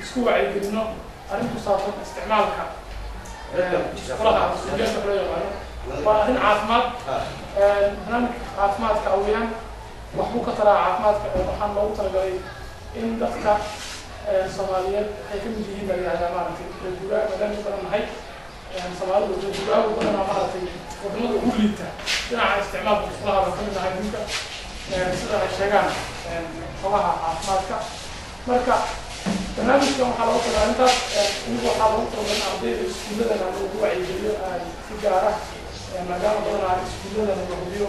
Isku wacyigelino arrin ku saabsan isticmaalka musqulaha ama suuliyaasha loo yaqaano. Waa arrin caafimaad, barnaamijka caafimaadka awiyaan waxbuu ka taraa caafimaadka. Waxaan loogu talagalay in dadka Soomaaliyeed waxay ka mid yihiin baa yihahdaa, maaragtay, reer guuraa, maadaama badan nahay Soomaalidu reer guuraagu badanaa, maaragtay, wadamada ugu liita dhinaca isticmaalka musqulaha baan ka mid nahay adduunka, sida ay sheegaan xogaha caafimaadka. Marka barnaamijkan waxaa loogu talagalay intaas. Inigu waxaa loogu talagalay in ardayda iskuulladana loogu wacyigeliyo si gaar ah, maadaama badanaa iskuulladana la hubiyo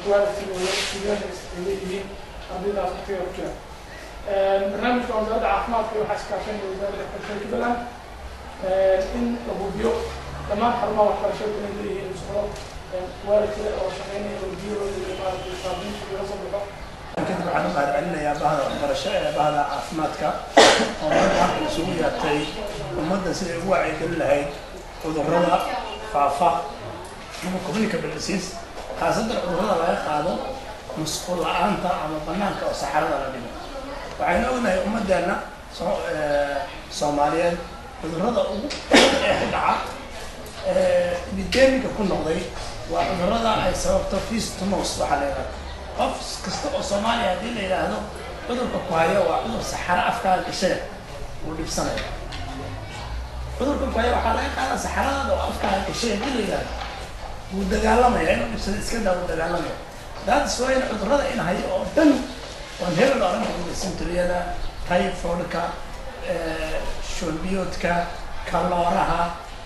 quality-gooda, iskuulyada ay leeyihiin ardaydaas waqtiga ku jira. Barnaamijka Wasaaradda Caafimaadka waxaa iskaashanaya Wasaaradda Waxbarashada Jubbaland in la hubiyo dhammaan xarumaha waxbarashada inay leeyihiin musqulo quality oo shaqeynaya oo biyahooda iyo, maaragtay, saabuunta laga soo baxo. Kadib waxaan u mahad celinayaa bahda waxbarasho ee bahda caafimaadka oo maanta halkan isugu yeertay ummadda siday ugu wacyigelin lahayd cudurrada faafa ama communicable disease, khaasatan cudurrada laga qaado musqul la-aanta ama banaanka oo saxarada la dhigo. Waxaynu ognahay ummaddeena Soomaaliyeed cudurrada ugu ee ku dhaca, epidemic-ga ku noqday, waa cudurrada ay sababto feces to mouth. Waxaa la yidhahda qof kasta oo Soomaaliya haddii la yidhaahdo cudurka ku hayo waa cudur saxaro afkaaga gashaya, wuu dhibsanaya. Cudurka ku haya waxaa laga qaadaa saxaradaada oo afkaaga gashay haddii la yidhahdo, wuu dagaalamaya. Inuu dhibsado iska daa, wuu dagaalamaya. That's why in cudurrada in hayo oo dhan oon hebel oran karin, dysentery-yada, typhoidka, shubanbiyoodka, kalooraha,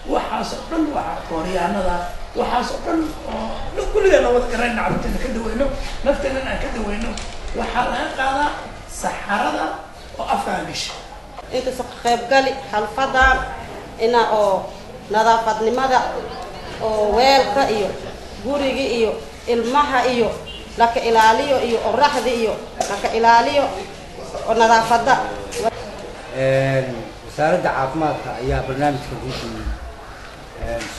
waxaas oo dhan, waxa gooryaanada, waxaas oo dhan oo kulligeen la wada garayna, carruurteena ka daweyno, nafteenana aan ka daweyno, waxaa laga qaadaa saxarada oo afkaa gasha. Inkasta ka qaybgali xalfadan ina oo nadaafadnimada oo weelka iyo guriga iyo ilmaha iyo laka ilaaliyo iyo qoraxda iyo laka ilaaliyo oo nadaafadda. Wasaaradda Caafimaadka ayaa barnaamijka runtii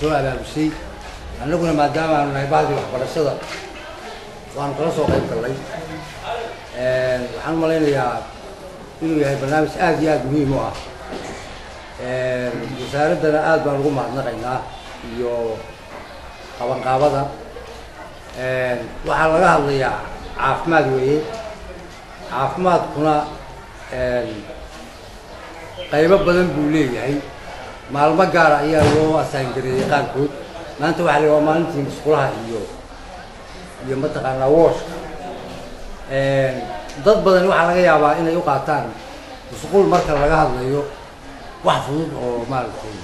soo abaabushay. Annaguna maadaama aanu nahay bahdii waxbarashada, waanu kala soo qayb gallay. Waxaan u malaynayaa inuu yahay barnaamij aada iyo aada muhiim u ah. Wasaaraddana aad baan ugu mahadnaqaynaa iyo qabanqaabada. Waxaa laga hadlayaa caafimaad weeye. Caafimaadkuna qaybo badan buu leeyahay. Maalmo gaara ayaa loo asaangareeyey qaarkood. Maanta waxaa la waa maalintii musqulaha iyo mataqaanaa washka. Dad badan waxaa laga yaabaa inay u qaataan musquul marka laga hadlayo wax fudud oo, maaragtay,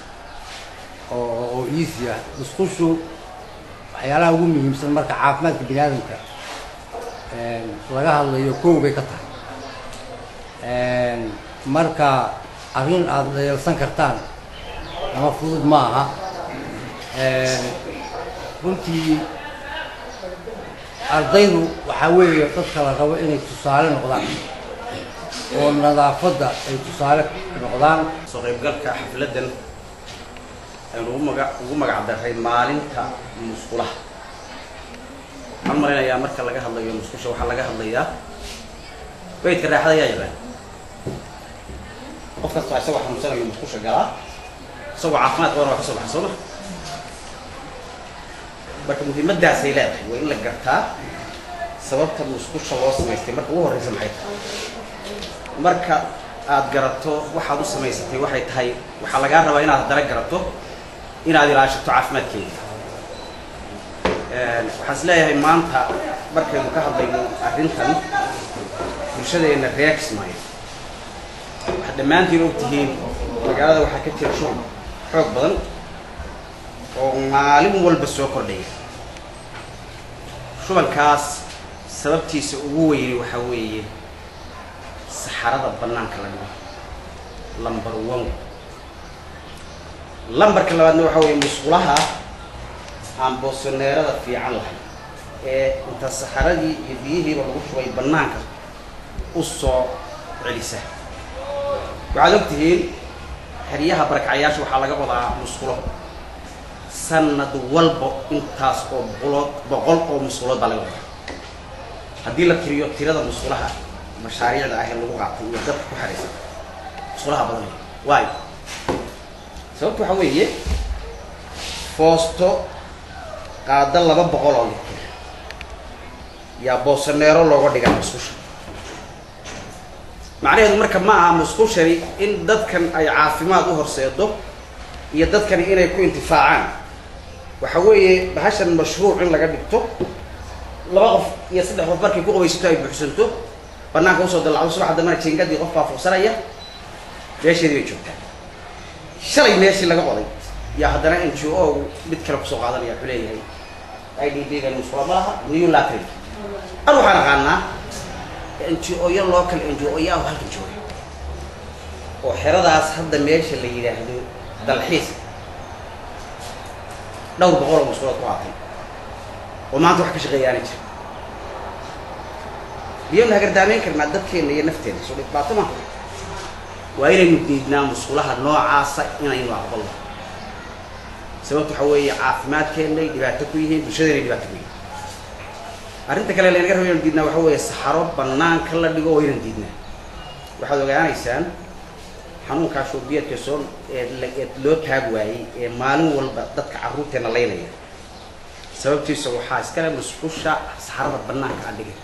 oo easy ah. Musqushu waxyaalaha ugu muhiimsan marka caafimaadka bini aadamka laga hadlayo kow bay ka tahay. Marka arrin aada dayalsan kartaan ama fudud ma aha runtii. Ardaydu waxaa weeye dadka la rabo inay tusaale noqdaan oo nadaafadda ay tusaale noqdaan. Soo qaybgalka xafladdan aynu ugu magac daray maalinta musqulaha. Waxaan malaynayaa marka laga hadlayo musqusha, waxaa laga hadlayaa beydka raaxada. Ayaa yaqaan qof kastoo isagoo xanuunsanayo musqusha galaa, isagoo caafimaad qabana waa ka soo baxa, soo ma? Marka muhiimaddaasay leedahay waa in la gartaa sababta musqusha loo samaystay. Marka ugu horreysa maxay tahay? Marka aad garato waxaad u samaysatay waxay tahay, waxaa lagaa rabaa inaad haddana garato inaad ilaashato caafimaadkeeda. Waxaan is leeyahay maanta markaynu ka hadlayno arrintan, bulshadeenna reer Kismaayo waxaad dhammaantiin og tihiin magaalada waxaa ka jira shuban xoog badan oo maalin walba soo kordhaya. Shubankaas sababtiisa ugu weyni waxaa weeye saxarada bannaanka la dhigo, number one. Lambarka labaadna waxaa weeye musqulaha aan boosoneerada fiican lahayn ee inta saxaradii iyo biyihiiba lagu shubay bannaanka u soo celisa. Waxaad og tihiin xeryaha barakacyaasha waxaa laga wadaa musqulo. Sanad walba intaas oo boqolood boqol oo musqulood baa laga wadaa. Haddii la tiriyo tirada musqulaha mashaariicda ah ee lagu qaatay iyo dadka ku xeraysan Musqulaha badanaya. Waayo, sababta waxaa weeye foosto qaada 200 oo litir yaa boosaneero looga dhigaa musqusha. Macnaheedu marka ma aha musqushani in dadkan ay caafimaad u horseedo iyo dadkani inay ku intifaacaan. Waxa weeye bahashan mashruuc in laga dhigto, 2 qof iyo 3 qof markay ku qabaysato ay buuxsanto, banaanka usoo dallacdo, subaxa dambena jiingadii qof baa fuuqsanaya, meesheedii bay joogtaa. Shalay meeshii laga qoday yaa haddana NGO mid kale kusoo qaadanaya, wuxuu leeyahay IDP gan musqula ma laha, new latrine. An waxaan aqaanaa NGO yo, local NGO yaa halkan jooga oo xeradaas hadda meesha la yidhaahdo dalxiis dhowr boqol oo musqulood ku qaatay oo maanta wax ka shaqeeya aanay jirin. Miyaynu hagardaameyn karnaa dadkeena iyo nafteena? Soo dhibaato maaha. Waa inaynu diidnaa musqulaha noocaasa inaynu aqbalno. Sababta waxaa weeye caafimaadkeennay dhibaato ku yihiin, bulshadeenay dhibaato ku yihiin. Arrinta kale laynaga raba inaynu diidnaa waxaa weeye saxaro banaanka la dhigo, waa inaynu diidnaa. Waxaad ogaanaysaan xanuunkaa shuubiyeedka soo ee loo taag waayey ee maalin walba dadka carruurteena laynaya, sababtiisa waxaa iskale musqusha saxarada banaanka aan dhigay.